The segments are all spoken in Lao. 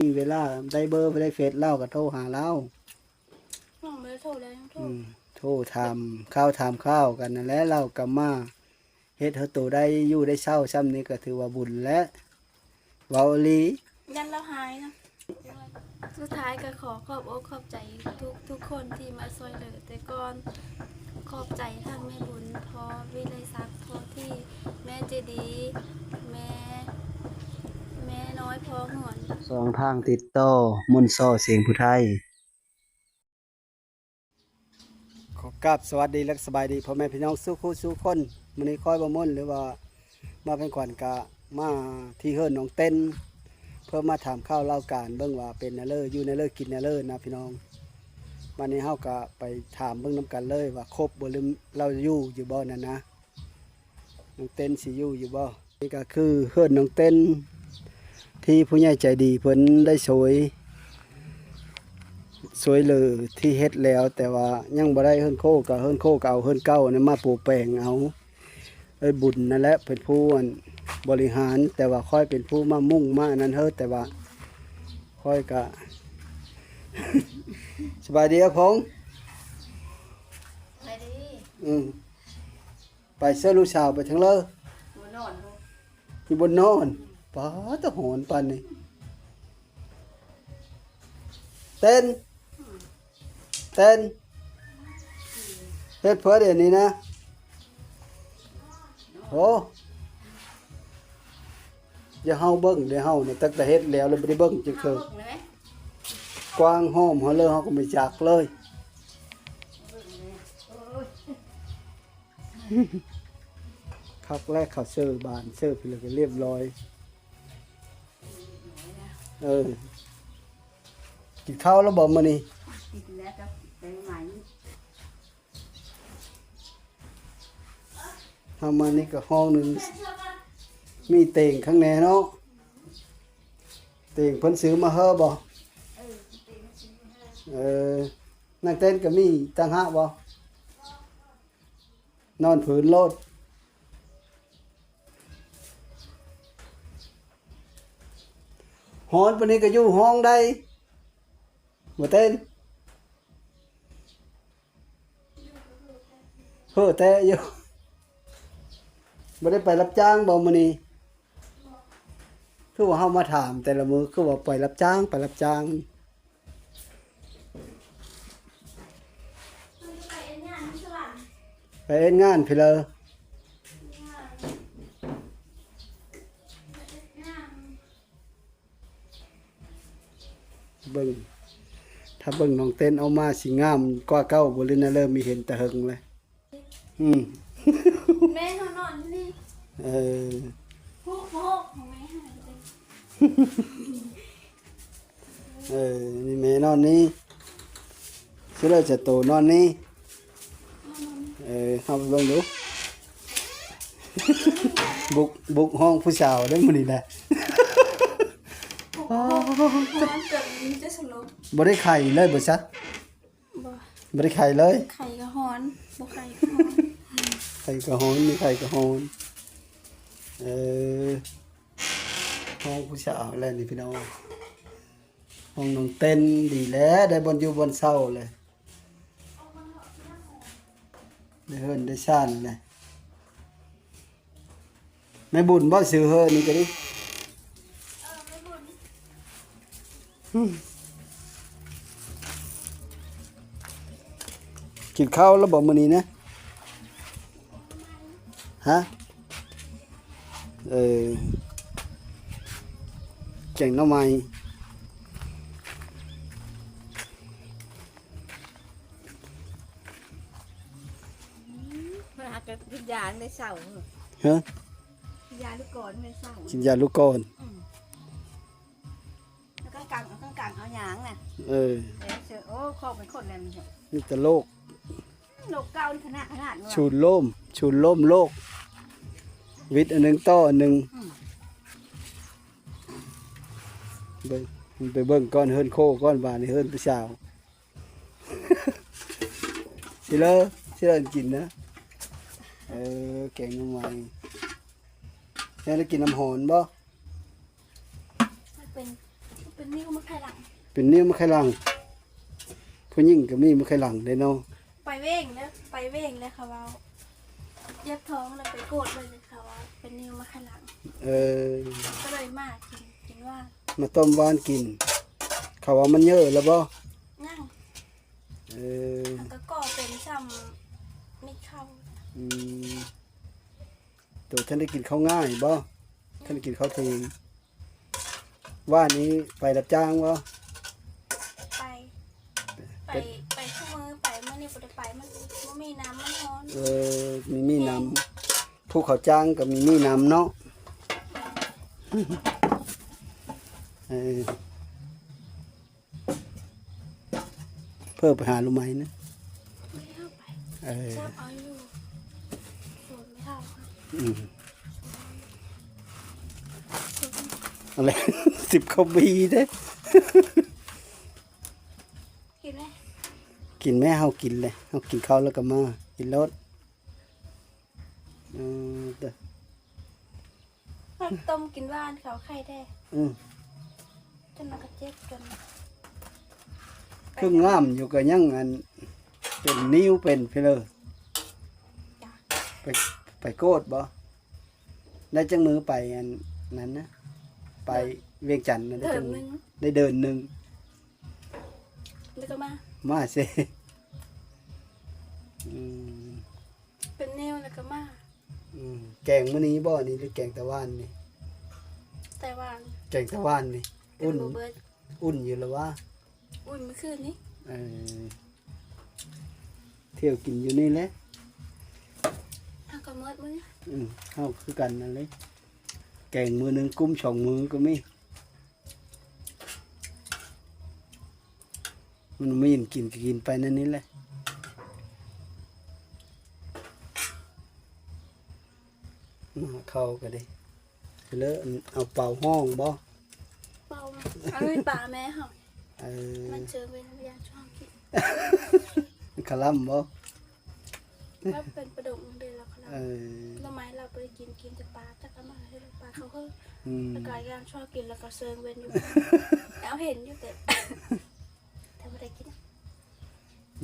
ມີເວລາ ໄດ້ເບີ ໄດ້ເຟສລາວກໍໂທຫາລາວ. ນ້ອງບໍ່ໄດ້ໂທແລ້ວ ຍັງໂທ ອືມ ໂທຖາມຂ່າວຖາມຄາວກັນນັ້ນແຫຼະ ລາວກໍມາເຮັດໃຫ້ໂຕໄດ້ຢູ່ໄດ້ເຊົາຊ່ຳນີ້ກໍຖືວ່າບຸນແລ້ວ. ເວົ້າອີ່ຫຼີ ຢ້ານລາວຫາຍເນາະ. ສຸດທ້າຍກໍຂໍຂອບອົກຂອບໃຈທຸກ ທຸກຄົນທີ່ມາຊ່ວຍເຫຼືອແຕ່ກ່ອນ. ຂອບໃຈທັງແມ່ບຸນ ພໍ່ວິໄລສັກ ພໍ່ທີ່ ແມ່ເຈດີ ແມ່ ແມ່ນ້ອຍພໍ່ງວນ. ຊ່ອງທາງຕິດຕໍ່ ມົນຊໍ ສຽງຜູ້ໄທ. ຂໍກາບສະຫວັດດີ ແລະ ສະບາຍດີພໍ່ແມ່ພີ່ນ້ອງສູ່ຄູ່ສູ່ຄົນ. ມື້ນີ້ຂ້ອຍບໍ່ມົນ ຫຼືວ່າມາເປັນຂວັນ ກະມາທີ່ເຮືອນນ້ອງເຕັ້ນ ເພື່ອມາຖາມຂ່າວລາວການເບິ່ງວ່າເປັນແນວເລີ ຢູ່ແນວເລີ ກິນແນວເລີນະພີ່ນ້ອງ. ບາດນີ້ເຮົາກະໄປຖາມເບິ່ງນຳກັນເລີຍວ່າຄົບບໍ່ ຫຼືລາວຢູ່ຢູ່ບໍ່ນັ້ນນະ. ນ້ອງເຕັ້ນຊິຢູ່ຢູ່ບໍ່? ນີ້ກໍຄືເຮືອນນ້ອງເຕັ້ນ ທີ່ຜູ້ໃຫຍ່ໃຈດີເພິ່ນໄດ້ຊ່ວຍ ຊ່ວຍເຫຼືອທີ່ເຮັດແລ້ວ ແຕ່ວ່າຍັງບໍ່ໄດ້ເຮືອນໂຄກະ ເຮືອນໂຄກະເອົາເຮືອນເກົ່ານັ້ນມາປູແປງເອົາ. ເອີຍບຸນນັ້ນແຫຼະເປັນຜູ້ ອັນ ບໍລິຫານ ແຕ່ວ່າຂ້ອຍເປັນຜູ້ມາມຸງມາອັນນັ້ນເຮີ ແຕ່ວ່າຂ້ອຍກະ ສະບາຍດີອາພົງ. ສະບາຍດີ. ອືມ. ໄປເຊີລູກສາວໄປທາງເລີ ບໍ່ນອນ ຢູ່ບ່ອນນອນ. ປາດ ຕາຮ້ອນປານນີ້. ເຕັ້ນ ເຕັ້ນ ເຮັດເພິ່ນດຽວນີ້ນະ. ໂອ້ ຢ່າເຮົາເບິ່ງເດ້ ເຮົານະ ຕັ້ງແຕ່ເຮັດແລ້ວ ແລ້ວບໍ່ໄດ້ເບິ່ງຈັກເທື່ອ. ກວ້າງຫ້ອມເຮົາເລີຍ ເຮົາກໍບໍ່ຈັກເລີຍ. ຄັກແລ້ວ ເຂົ້າເສີບານເສີບໄປແລ້ວກໍລຽບລ້ອຍ. ເອີ ກິນເຂົ້າແລ້ວບໍ່ມື້ນີ້? ກິນແລ້ວ ເຮົາມານີ້ກໍຫ້ອງໜຶ່ງ ມີເຕີງຂ້າງໃນເນາະ. ເຕີງເພິ່ນຊື້ມາເຮີບໍ່? ເອີ ເອີ ນັ່ງເຕັ້ນກໍມີຕ່າງຫາກບໍ່? ນອນພື້ນໂລດ. ຮ້ອນປານນີ້ກໍຢູ່ຫ້ອງໃດ ບໍ່ເຕັ້ນ? ເຮີແຕະຢູ່. ບໍ່ໄດ້ໄປຮັບຈ້າງບໍ່ມື້ນີ້? ຄືວ່າເຮົາມາຖາມແຕ່ລະມື້ ຄືວ່າໄປຮັບຈ້າງ ໄປຮັບຈ້າງ. ໄປເຮັດງານພີ້ເລີ. ເບິ່ງ ຖ້າເບິ່ງນ້ອງເຕັ້ນອອກມາຊິງາມກວ່າເກົ່າບໍ່ ຫຼືນະເລີ ມີເຫັນແຕ່ເຫິງແລ້ວ. ອືມ ແມ່ເຮົານອນຢູ່ນີ້. ເອີ ໂຮກ ໂຮກ ຂອງແມ່ເຮົາ. ເອີ ນີ້ແມ່ນອນນີ້ ຊິເລີຈະໂຕນອນນີ້. ເອີ ເຮົາໄປເບິ່ງດູ. ບຸກ ບຸກຫ້ອງຜູ້ສາວເດ້ມື້ນີ້ນະ. ໂຮກ ໂຮກ ໂຮກ ເກີດມີແຕ່ສະຫຼົບ. ບໍ່ໄດ້ໄຂເລີຍບໍ່ຊະ? ບໍ່ ບໍ່ໄດ້ໄຂເລີຍ. ໄຂກໍຮ້ອນ ບໍ່ໄຂກໍຮ້ອນ. ໄຂກໍຮ້ອນ ມີໄຂກໍຮ້ອນ. ເອີ ຫ້ອງຜູ້ສາວແຫຼະນີ້ພີ່ນ້ອງ. ຫ້ອງນ້ອງເຕັ້ນ ດີແລ້ວ ໄດ້ບ່ອນຢູ່ບ່ອນເຊົາແລ້ວ ໄດ້ເຮືອນໄດ້ຊານແລ້ວ. ແມ່ບຸນບໍ່? ຊື່ເຮີນີ້ກໍດີ. ກິນເຂົ້າແລ້ວບໍ່ມື້ນີ້ນະ? ຮະ? ເອີ ແກງໜໍ່ໄມ້. ເພິ່ນຫາກໍກິນຢາໃນເຊົ້າ. ຮະ? ກິນຢາລູກກອນໃນເຊົ້າ. ກິນຢາລູກກອນ. ອືມ ແລ້ວກໍກາງ ເອົາກາງ ເອົາຫຍັງນະ. ເອີ ໂອ້ ຂອງເປັນຄົນແລ້ວ ມີແຕ່ໂລກ ໂລກເກົ່ານີ້ຂະໜາດ ຂະໜາດ ສູນໂລມ ສູນໂລມໂລກ ວິດອັນໜຶ່ງຕໍ່ອັນໜຶ່ງ. ອືມ ເບິ່ງ ໄປເບິ່ງກ່ອນ ເຮືອນໂຄກ່ອນ ບາດນີ້ເຮືອນຜູ້ສາວ. ຊິເລີ ຊິເລີກິນນະ. ເອີ ແກງໜໍ່ໄມ້ ແລ້ວໄດ້ກິນນ້ຳຮ້ອນບໍ່? ມັນເປັນ ມັນເ ປັນນິ້ວມາໄຂ່ຫຼັງ ເປັນນິ້ວມາໄຂ່ຫຼັງ. ຜູ້ຍິງກໍມີມາໄຂ່ຫຼັງເດ້ເນາະ. ໄປເວງເດີ ໄປເວງແລ້ວເຂົາເວົ້າ ເຈັບທ້ອງແລ້ວໄປກວດເບິ່ງ ເຂົາວ່າເປັນນິ້ວມາໄຂ່ຫຼັງ. ເອີ ກໍເລີຍມາກິນ ກິນຫວານ ມາຕົ້ມຫວານກິນ. ເຂົາວ່າມັນເຍີະແລ້ວບໍ່? ຍັງ. ເອີ ມັນກໍກໍ່ເປັນຊ່ຳມິດເຂົ້າ. ອືມ ໂຕທ່ານໄດ້ກິນເຂົ້າງາຍບໍ່? ທ່ານໄດ້ກິນເຂົ້າເທີ່ຍງ? ວານນີ້ໄປຮັບຈ້າງບໍ່? ໄປ ໄປ ໄປ ໄປຄູ່ມື້ ໄປ ມື້ນີ້ບໍ່ໄດ້ໄປ ມັນບໍ່ມີນ້ຳ ມັນຮ້ອນ. ເອີ ມີ ມີນ້ຳ ແຮງ ພູເຂົາຈ້າງກໍມີ ມີນ້ຳເນາະ. ເອີ ເພິ່ນໄປຫາລູກໄມ້ນະ. ເອີ ຊອບເອົາຢູ່ ສວນແມ່ເຖົ້າ. ອືມ ອັນແລະ ສິບກວ່າປີເດ້. ກິນແມ ກິນແມ ເຮົາກິນເລີຍ ເຮົາກິນເຂົ້າແລ້ວກໍມາ ກິນໂລດ. ເອີ ເດີ ມັນຕົ້ມກິນຫວານເຂົ້າໄຂ່ແທ້. ອືມ ຈົນມັນກໍເຈັບຈົນ ຄືງາມຢູ່ ກໍຍັງອັນ ເປັນນິ້ວເປັນພີເລີ. ຈ້ະ ໄປ ໄປກວດບໍ່? ໄດ້ຈັກມື້ໄປອັນນັ້ນນະ? ໄປວຽງຈັນນະ ໄດ້ຈັກມື້? ເດືອນໜຶ່ງ ໄດ້ເດືອນໜຶ່ງ ແລ້ວກໍມາ ມາເສ. ອືມ ເປັນແນວແລ້ວກໍມາ. ອືມ ແກງມື້ນີ້ບໍ່ນີ້ ຫຼືແກງແຕ່ວານນີ້? ແຕ່ວານ ແກງແຕ່ວານນີ້. ເປັນ ອຸ່ນ ບໍ່ເບິດ ອຸ່ນຢູ່ລະວະ? ອຸ່ນມື້ຄືນນີ້. ເອີ ທ່ຽວກິນຢູ່ນີ້ແຫຼະ ເຮົາກໍໝົດມື້. ອືມ ເຮົາຄືກັນນັ້ນເລີຍ ແກງມື້ໜຶ່ງກຸ້ມສອງມື້ກໍມີ. ມັນມີຫຍັງກິນກໍກິນໄປແນວນີ້ແຫຼະ. ມາເຂົ້າກໍໄດ້ ເລີ ເອົາເປົາຫ້ອງບໍ່? ເປົາ ເອົາໄປປາແມ່ເຮົາ. ເອີ ມັນເຊີງເປັນຍາຊອກກິນ ຄະລຳບໍ່? ລາວເປັນປະດົງເດ ລາວຄະລຳ. ເອີ ໜໍ່ໄມ້ລາວບໍ່ໄດ້ກິນ ກິນແຕ່ປາ ຈັກເອົາມາໃຫ້ປາເຂົາເຮີ. ອືມ ແລ້ວກໍຍາມຊອກກິນ ແລ້ວກໍເຊີງເວັນຢູ່ ແອວເຫັນຢູ່ແຕ່ ແຕ່ບໍ່ໄດ້ກິນ.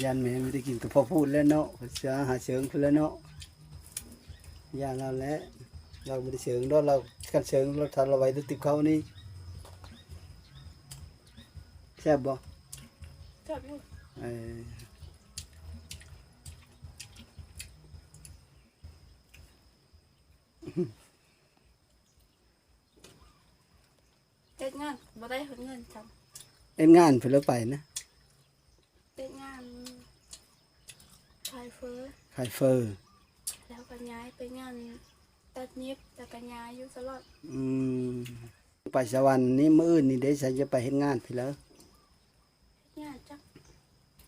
ຢ້ານແມ່ບໍ່ໄດ້ກິນ ກໍພໍພູດແລ້ວເນາະ ເສືອຫາເຊີງພຸ້ນແລ້ວເນາະ. ຢ່າລາວແຫຼະ ລາວບໍ່ໄດ້ເຊີງດອກ ລາວຄັນເຊີງລາວ ຖ້າລາວໄວແຕ່ຕິບເຂົ້ານີ້. ແຊບບໍ່? ແຊບຢູ່. ເອີ ເຮັດງານບໍ່ໄດ້ເງິນຊ້ຳ. ເຮັດງານເພິ່ນລະໄປນະ? ເຮັດງານຂາຍເຝີ. ຂາຍເຝີ ແລ້ວກໍຍ້າຍໄປງານຕັດເຢັບ ແລ້ວກໍຍ້າຍຢູ່ຕະຫຼອດ. ອືມ ໄປສະຫວັນນີ້ ມື້ອື່ນນີ້ເດ້ ໃສຈະໄປເຮັດງານພີ້ເລີ? ເຮັດງານຈັກ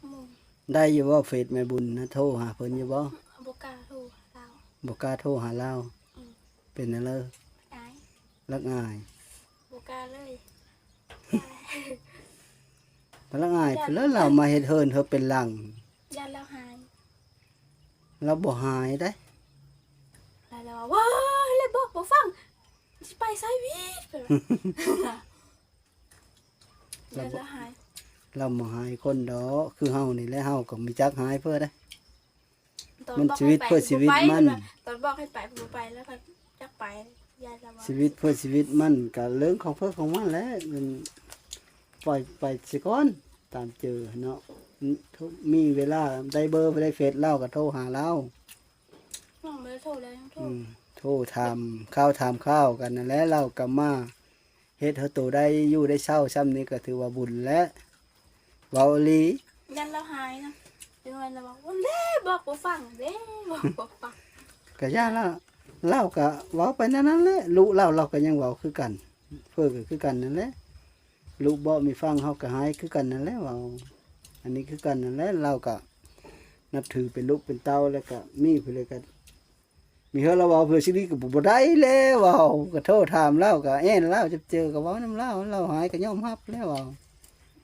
ໂມງ? ໄດ້ຢູ່ບໍ່? ເຟສແມ່ບຸນນະ ໂທຫາເພິ່ນຢູ່ບໍ່? ບໍ່ກ້າໂທຫາລາວ. ບໍ່ກ້າໂທຫາລາວ. ອືມ ເປັນຫຍັງເລີ? ອາຍ. ລັກອາຍ. ບໍ່ກ້າເລີຍ. ບໍ່ລັກອາຍ ຢ້ານ ເພິ່ນລະ ລາວມາເຮັດເຮືອນເຮົາເປັນຫຼັງ. ຢ້ານລາວຫາຍ. ລາວບໍ່ຫາຍເດ້. ລາວວ່າ ວ້າຍ ແລ້ວບອກບໍ່ຟັງ ຊິໄປໃສຫວີດ ເພິ່ນວ່າ. ລາວບໍ່ ລາວບໍ່ຫາຍຄົນດອກ ຄືເຮົານີ້ແຫຼະ ເຮົາກໍມີຈັກຫາຍເພິ່ນເດ້. ມັນຊີວິດເພື່ອຊີວິດມັນ. ຕອນບອກໃຫ້ໄປ ເພິ່ນບໍ່ໄປ ແລ້ວກໍຈັກໄປ ຢ້ານລາວວ່າ ຊີວິດເພື່ອຊີວິດມັນ ກໍເລື່ອງຂອງເພິ່ນຂອງມັນແຫຼະ. ມັນປ່ອຍໄປເສຍກ່ອນ ຕາມເຈີເນາະ. ມີເວລາໄດ້ເບີ ໄດ້ເຟສລາວກໍໂທຫາລາວ. ນ້ອງບໍ່ໄດ້ໂທແລ້ວ ຍັງໂທ. ອືມ ໂທຖາມຂ່າວ ຖາມຂ່າວກັນນັ້ນແຫຼະ ລາວກໍມາ ເຮັດໃຫ້ໂຕໄດ້ຢູ່ໄດ້ເຊົາຊ່ຳນີ້ກໍຖືວ່າບຸນແລ້ວ ເວົ້າອີ່ຫຼີ. ຢ້ານລາວຫາຍນະ ຈັ່ງວ່າລາວບອກວ່າ ເດ້ ບອກບໍ່ຟັງ ເດ້ ບອກບໍ່ຟັງ. ກະຢ້ານລາວ ລາວກະເວົ້າໄປແນວນັ້ນແຫຼະ ລຸລາວ ລາວກະຍັງເວົ້າຄືກັນ ເພິ່ນກະຄືກັນນັ້ນແຫຼະ ລຸເບາະມີຟັງເຮົາກະຫາຍຄືກັນນັ້ນແຫຼະ ເວົ້າອັນນີ້ຄືກັນນັ້ນແຫຼະ. ລາວກະນັບຖືເປັນລູກເປັນເຕົ້າ ແລ້ວກະມີຜູ້ໃດກະ ມີເຮືອລາວເວົ້າເພື່ອຊິດີກໍບໍ່ໄດ້ແລ້ວ ເວົ້າກໍໂທຖາມລາວ ກໍແອ່ນລາວ ຈັບເຈີກໍເວົ້ານຳລາວ ລາວຫາຍກໍຍອມຮັບແລ້ວ ເວົ້າ.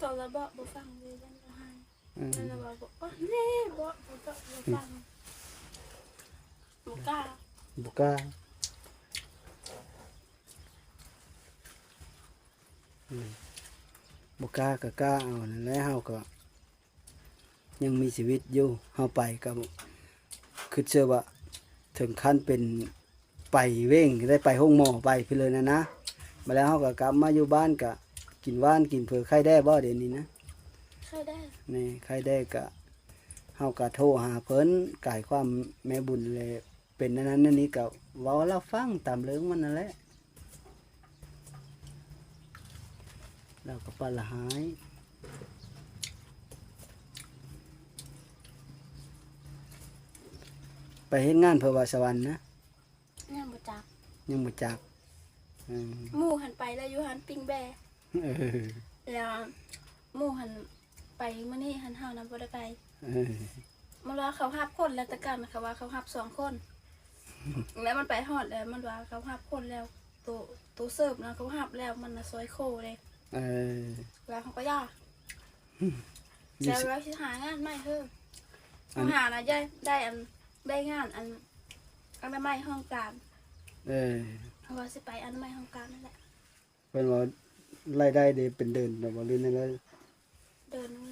ຕອນລາວບອກບໍ່ຟັງເລີຍ ຢ້ານລາວຫາຍ. ເອີ ລາວບອກ ເອີ ເດ້ ບໍ່ ບໍ່ ບໍ່ຟັງ ບໍ່ກ້າ ບໍ່ກ້າ. ອືມ ບໍ່ກ້າກໍກ້າເອົານັ້ນແຫຼະ ເຮົາກໍຍັງມີຊີວິດຢູ່ ເຮົາໄປກໍຄິດເຊື່ອວ່າເຖິງຂັ້ນເປັນໄປເວງ ໄດ້ໄປໂຮງໝໍໄປພຸ້ນເລີຍນະນະ. ບາດແລ້ວເຮົາກໍກັບມາຢູ່ບ້ານ ກໍກິນຫວານກິນເຝີ ໄຂ້ແດ່ບໍ່ດຽວນີ້ນະ? ໄຂ້ແດ່ ນີ້ໄຂ້ແດ່ ກໍເຮົາກໍໂທຫາເພິ່ນ ກາຍຄວາມແມ່ບຸນແລະ ເປັນອັນນັ້ນອັນນີ້ກໍເວົ້າໃຫ້ລາວຟັງຕາມເລື່ອງມັນນັ້ນແຫຼະ ລາວກໍປະລະຫາຍ. ໄປເຮັດງານເພິ່ນວ່າສະຫວັນນະ? ຍັງບໍ່ຈັກ ຍັງບໍ່ຈັກ. ເອີ ໝູ່ຫັ້ນໄປແລ້ວ ຢູ່ຮ້ານປີ້ງແບ້ ເອີ ແລ້ວໝູ່ຫັ້ນໄປມື້ນີ້ຫັ້ນ ເຮົານະບໍ່ໄດ້ໄປ ເອີ ມັນວ່າເຂົາຮັບຄົນແລ້ວ ແຕ່ກ່ອນເຂົາວ່າເຂົາຮັບສອງຄົນ ແລ້ວມັນໄປຮອດແລ້ວ ມັນວ່າເຂົາຮັບຄົນແລ້ວ ໂຕ ໂຕເສີບນະເຂົາຮັບແລ້ວ ມັນນະຊອຍໂຄເດ້ ເອີ ແລ້ວເຮົາກໍຢ່າ ແລ້ວວ່າຊິຫາງານໃໝ່ເຮີ ອັນ ຫານະ ໄດ້ ໄດ້ອັນ ໄດ້ງານອັນ ອະນາໄມຫ້ອງການ ເອີ ເພາະວ່າຊິໄປອະນາໄມຫ້ອງການນັ້ນແຫຼະ. ເພິ່ນວ່າລາຍໄດ້ເດ ເປັນເດືອນແລ້ວບໍ່ ຫຼືແນວໃດ? ເດືອນໜຶ່ງ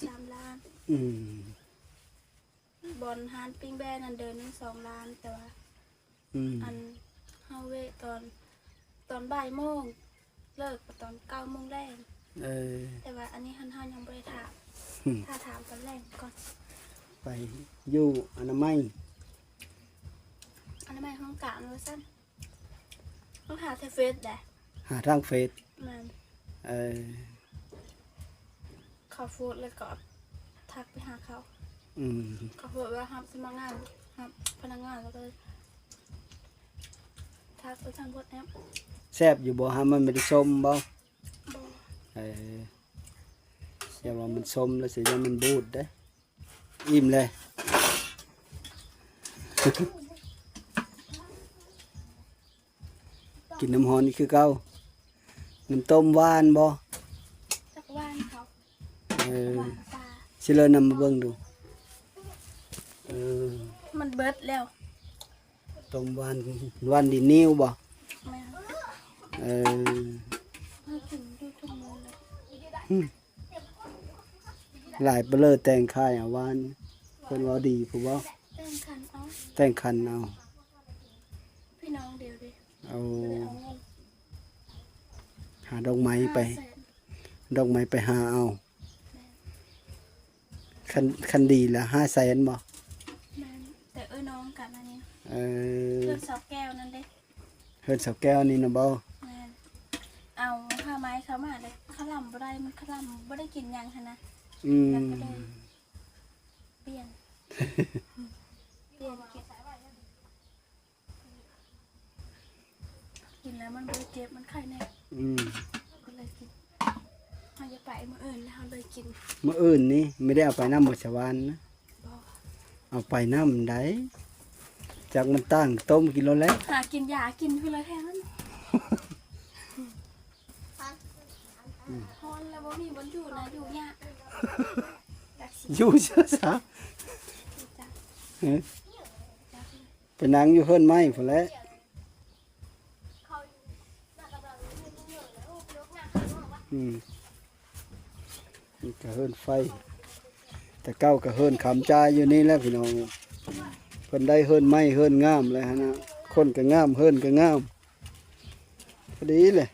ສາມລ້ານ. ອືມ ບ່ອນຮ້ານປີ້ງແບ້ນັ້ນເດືອນໜຶ່ງສອງລ້ານ ແຕ່ວ່າ ອືມ ອັນເຮົາເວະຕອນ ຕອນບ່າຍໂມງ ເລີກກໍຕອນເກົ້າໂມງແລງ. ເອີ ແຕ່ວ່າອັນນີ້ຫັ້ນເຮົາຍັງບໍ່ໄດ້ຖາມ ຖ້າຖາມຕອນແລງກ່ອນ. ໄປຢູ່ອະນາໄມ ອະນາໄມຫ້ອງການວ່າຊັ້ນ. ຕ້ອງຫາທາງເຟສແດະ ຫາທາງເຟສ. ແມ່ນ ເອີ ເຂົາໂພສແລ້ວກໍທັກໄປຫາເຂົາ. ອືມ ເຂົາໂພສວ່າຮັບສະໝັກງານ ຮັບພະນັກງານ ແລ້ວກໍທັກໄປທາງ WhatsApp. ແຊບຢູ່ບໍ່? ຫາມັນບໍ່ໄດ້ສົ້ມບໍ່? ບໍ່ ເອີ ຢ່າວ່າມັນສົ້ມແລ້ວຊິ ຢ້ານມັນບູດເດ້. ອີ່ມແລ້ວ ກິນນ້ຳຮ້ອນອີກຄືເກົ່າ. ນ້ຳຕົ້ມຫວານບໍ່? ຈັກຫວານເຂົາ ເອີ ຫວານປາ. ຊິເລີນຳມາເບິ່ງດູ. ເອີ ມັນເບິດແລ້ວ. ຕົ້ມຫວານ ຫວານດີນິວບໍ່? ແມ່ນ ເອີ ມາກິນຢູ່ທຸກມື້ເລີຍ. ຫືມ ຫຼາຍປະເລີແຕ່ງຂາຍເອົາຫວານ ເພິ່ນເວົ້າດີພຸ້ນບໍ່? ແຕ່ງຂັນເອົາ ແຕ່ງຂັນເອົາ. ພີ່ນ້ອງດຽວເດ້. ເອົາ ບໍ່ໄດ້ເອົາເງິນ ຫາດອກໄມ້ໄປ ຫ້າແສນ ດອກໄມ້ໄປຫາເອົາ. ແມ່ນ ຄັນ ຄັນດີລະຫ້າແສນບໍ່? ແມ່ນ ແຕ່ເອື້ອຍນ້ອງກັນອັນນີ້. ເອີ ເພື່ອນສາວແກ້ວນັ້ນເດ້. ເຮືອນສາວແກ້ວນີ້ນະບໍ່? ແມ່ນ ເອົາຜ້າໄມ້ເຂົ້າມາແລ້ວຄະລຳບໍ່ໄດ້ ມັນຄະລຳບໍ່ໄດ້ກິນຫຍັງຫັ້ນນະ. ອືມ ແລ້ວກໍເລີຍປ່ຽນ ປ່ຽນກິນ ກິນແລ້ວມັນບໍ່ໄດ້ເຈັບ ມັນໄຂ້ແນ່. ອືມ ກໍເລີຍກິນ ເຮົາຈະໄປມື້ອື່ນ ເຮົາເລີຍກິນ. ມື້ອື່ນນີ້ໄມ່ໄດ້ເອົາໄປນຳບໍ່ ສະຫວານນະ? ບໍ່ ເອົາໄປນຳໃດ ຈັກມັນຕັ້ງຕົ້ມກິນໂລດແຫຼະ. ຫາກິນຢາກິນພຸ້ນລະແຖວນັ້ນ. ອືມ ຮ້ອນແລ້ວບໍ່ມີບ່ອນຢູ່ນະ ຢູ່ຍາກ. ຢູ່ຊະຊະ ເອີ ໄປນັ່ງຢູ່ເຮືອນໄມ້ພຸ້ນແຫຼະ. ອືມ ນີ້ກະເຮືອນໄຟ ແຕ່ເກົ່າກະເຮືອນຄຳຈ່າຍຢູ່ນີ້ແຫຼະພີ່ນ້ອງ. ເພິ່ນໄດ້ເຮືອນໃໝ່ເຮືອນງາມແລ້ວຫັ້ນນະ ຄົນກະງາມເຮືອນກະງາມ ພໍດີແຫຼະ.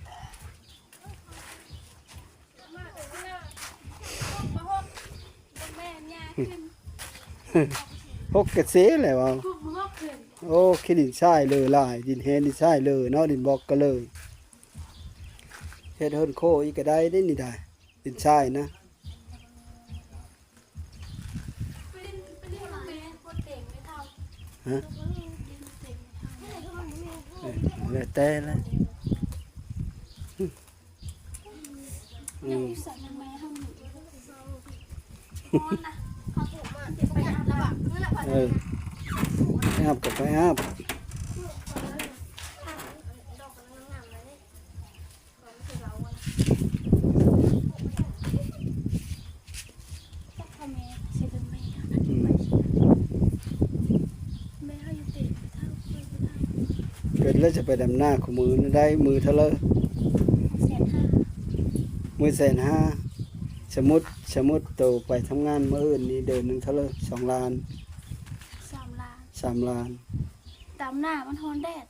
ຫົກກະເຊແຫຼະເວົ້າ. ໂອ້ ຂີ້ດິນຊາຍເລີຫຼາຍ ດິນແຮ່ດິນຊາຍເລີເນາະ ດິນບລັອກກະເລີ. ເຮັດເຮືອນໂຄອີກກະໄດ້ເດ້ນີ້ໄດ໋ ດິນຊາຍນະ. ຮະ ເອີ ແລ້ວແຕ່ລະ. ອືມ ເອີ ໄປອາບກໍໄປອາບ. ອືມ ເກີດແລ້ວຈະໄປດຳນາຄູ່ມື້ນີ້ໄດ້ມື້ເທົ່າໃດ? ແສນຫ້າ. ມື້ແສນຫ້າ ສະມຸດ ສະມຸດໂຕໄປທຳງານມື້ອື່ນນີ້ ເດືອນໜຶ່ງເທົ່າໃດ? ສອງລ້ານ ສາມລ້ານ ສາມລ້ານ. ດຳນາມັນຮ້ອນແດດ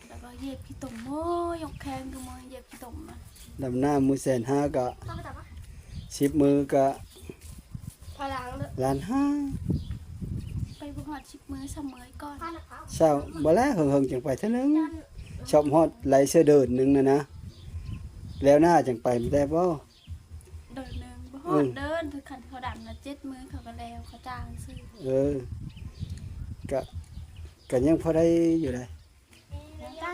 ແລ້ວກໍເຫຍບຂີ້ຕົມ ໂອ້ຍ ຍົກແຄງຢູ່ມື້ເຫຍບຂີ້ຕົມນະ. ດຳນາມື້ແສນຫ້າກໍ ເອົາໄປຕຳມາ ສິບມື້ກໍ ພາລາງເດີ ລ້ານຫ້າ ໄປບໍ່ຮອດສິບມື້ ຊາວມື້ກ່ອນ ຊາວ ບໍ່ແລ້ວ ເຫິງໆ ຈັ່ງໄປເທື່ອໜຶ່ງ ຊອບຮອດໄຫຼເທື່ອເດືອນໜຶ່ງນະນະ ແລ້ວໜ້າຈັ່ງໄປ ໄດ້ບໍ່? ເດືອນໜຶ່ງ ບໍ່ຮອດເດີ ເອີ ຄັນເຂົາດຳນະ ເຈັດມື້ເຂົາກໍແລ້ວ ເຂົາຈ້າງຊື່ ເອີ ກະ ກະຍັງພໍໄດ້ຢູ່ໃດ ຍັງໄດ້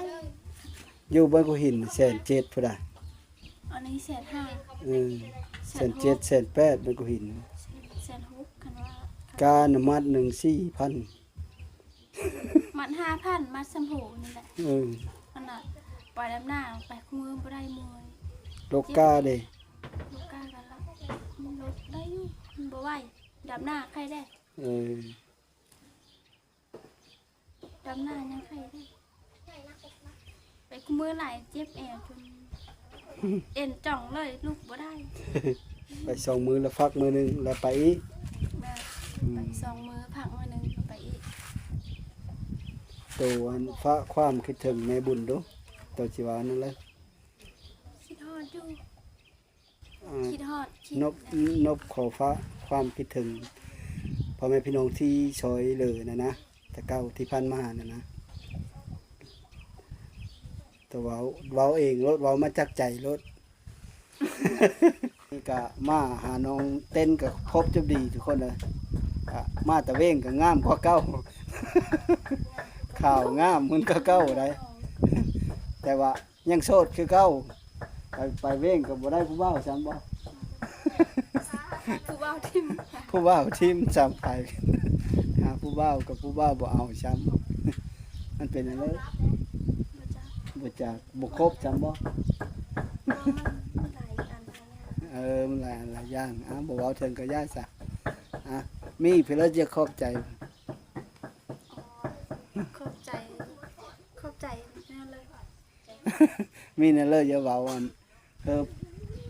ຢູ່ບ້ານກູຫີນແສນເຈັດພຸ້ນນະ ອັນນີ້ແສນຫ້າ ເອີ ແສນເຈັດ ແສນແປດ ແສນແປດ ບ້ານກູຫີນ ແສນຫົກ ຄັນວ່າ ການະມັດໜຶ່ງ ສີ່ພັນ ມັດຫ້າພັນ ມັດຊຳໂພນີ້ແຫຼະ ເອີ ອັນນັ້ນ ໄປດຳນາ ໄປຄູ່ມື້ບໍ່ໄດ້ເມື່ອຍ ລົກກ້າເດ ລົກກ້າກໍລັກ ລົກໄດ້ຢູ່ ມັນບໍ່ໄຫວ ດຳນາໄຄແດ່ ເອີ ດຳນາຍັງໄຄແດ່ ໄປຄູ່ມື້ຫຼາຍ ເຈັບແອວຈົນ ເອັນຈ່ອງເລີຍ ລຸກບໍ່ໄດ້ ໄປສອງມື້ ແລ້ວພັກມື້ໜຶ່ງ ແລ້ວໄປອີກ ແມ່ນ ອືມ ໄປສອງມື້ ພັກມື້ໜຶ່ງ ກໍໄປອີກ. ໂຕອັນ ຝາກຄວາມຄິດເຖິງແມ່ບຸນດູ ໂຕຊິວ່ານັ້ນເລີຍ ຄິດຮອດຢູ່ ອ່າ ຄິດຮອດ ຄິດ ນົບ ນົບຂໍຝາກຄວາມຄິດເຖິງພໍ່ແມ່ພີ່ນ້ອງທີ່ຊ່ອຍເຫຼືອນະນະ ແຕ່ເກົ່າທີ່ຜ່ານມານະນະ ແຕ່ເວົ້າ ເວົ້າເອງໂລດ ເວົ້າມາຈາກໃຈໂລດ ນີ້ກະມາຫານ້ອງເຕັ້ນກະຄົບຈົບດີທຸກຄົນເລີຍ ກະມາແຕ່ເວງກະງາມກວ່າເກົ່າ ຂາວງາມເໝືອນກວ່າເກົ່າໃດ ແຕ່ວ່າ ຍັງໂສດຄືເກົ່າ ໄປ ໄປເວງກໍບໍ່ໄດ້ຜູ້ບ່າວຊ້ຳບໍ? ຜູ້ບ່າວຖິ້ມ ຜູ້ບ່າວຖິ້ມຊ້ຳໄປ ຫາຜູ້ບ່າວກໍຜູ້ບ່າວບໍ່ເອົາຊ້ຳ ມັນເປັນຫຍັງເລີຍ? ບໍ່ຈັກ ບໍ່ຈັກ ບໍ່ຄົບຊ້ຳບໍ? ບໍ່ ມັນ ມັນຫຼາຍອັນຫຼາຍຢ່າງ ເອີ ມັນຫຼາຍອັນຫຼາຍຢ່າງ ອາ ບໍ່ເວົ້າເຖິງກໍຢ່າຊະ ອາ ມີເພິ່ນລະຈະຂອບໃຈ ອໍ ຂອບໃຈ ຂອບໃຈແນວເລີຍ ມີແນວເລີຍ ຢ່າເວົ້າອັນ ເອີ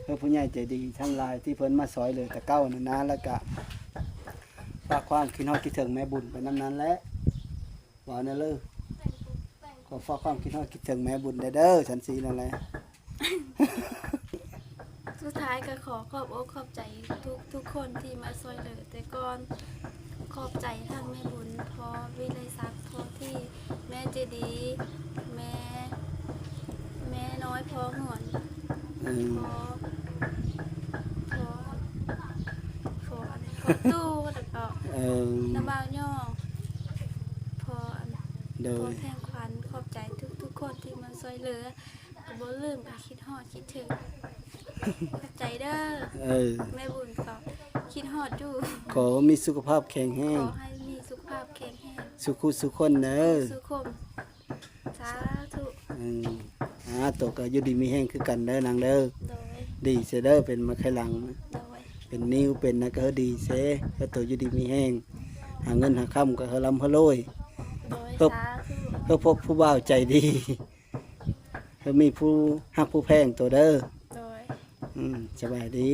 ເອີ ຜູ້ໃຫຍ່ໃຈດີທັງຫຼາຍທີ່ເພິ່ນມາຊ່ອຍເຫຼືອແຕ່ເກົ່ານັ້ນນະ ແລ້ວກະຝາກຄວາມຄິດຮອດຄິດເຖິງແມ່ບຸນໄປນຳນັ້ນແຫຼະ ເວົ້າແນວເລີຍ ຂໍຝາກຄວາມຄິດຮອດຄິດເຖິງແມ່ບຸນແດ່ເດີ ຊັ້ນຊີ້ນັ້ນແຫຼະ. ສຸດທ້າຍກໍຂໍຂອບອົກຂອບໃຈທຸກໆຄົນທີ່ມາຊ່ວຍເຫຼືອແຕ່ກ່ອນ ຂອບໃຈທັງແມ່ບຸນ ພໍ່ວິໄລສັກ ພໍ່ທີ່ ແມ່ເຈດີ ແມ່ ແມ່ນ້ອຍພໍ່ຫງວນ ອືມ ພໍ່ ພໍ່ ພໍ່ອັນ ພໍ່ຕູ້ ແລ້ວກໍ ເອີ ນ້າບ່າວຫຍໍ້ ພໍ່ອັນ ໂດຍ ພໍ່ແພງຂວັນ ຂອບໃຈທຸກໆຄົນທີ່ມາຊ່ວຍເຫຼືອ ກໍບໍ່ລືມ ຄິດຮອດຄິດເຖິງ ຂອບໃຈເດີ ເອີ ແມ່ບຸນກໍຄິດຮອດຢູ່ ຂໍມີສຸຂະພາບແຂງແຮງ ຂໍໃຫ້ມີສຸຂະພາບແຂງແຮງ ສູ່ຄູ່ສູ່ຄົນເດີ ສູ່ຄົນ ສາທຸ ອືມ ອາ ໂຕກໍຢູ່ດີມີແຮງຄືກັນເດີນາງເດີ ໂດຍ ດີເສຍເດີ ເປັນມາໄຄຫຼັງ ໂດຍ ເປັນນິ້ວເປັນນະກໍເຮີດີເສ ເຮີໂຕຢູ່ດີມີແຮງ ຫາເງິນຫາຄຳກໍເຮີລ່ຳເຮີລວຍ ໂດຍ ເຮີ ສາທຸ ເຮີພົບຜູ້ບ່າວໃຈດີ ເຮີມີຜູ້ຮັກຜູ້ແພງໂຕເດີ ໂດຍ ອືມ ສະບາຍດີ.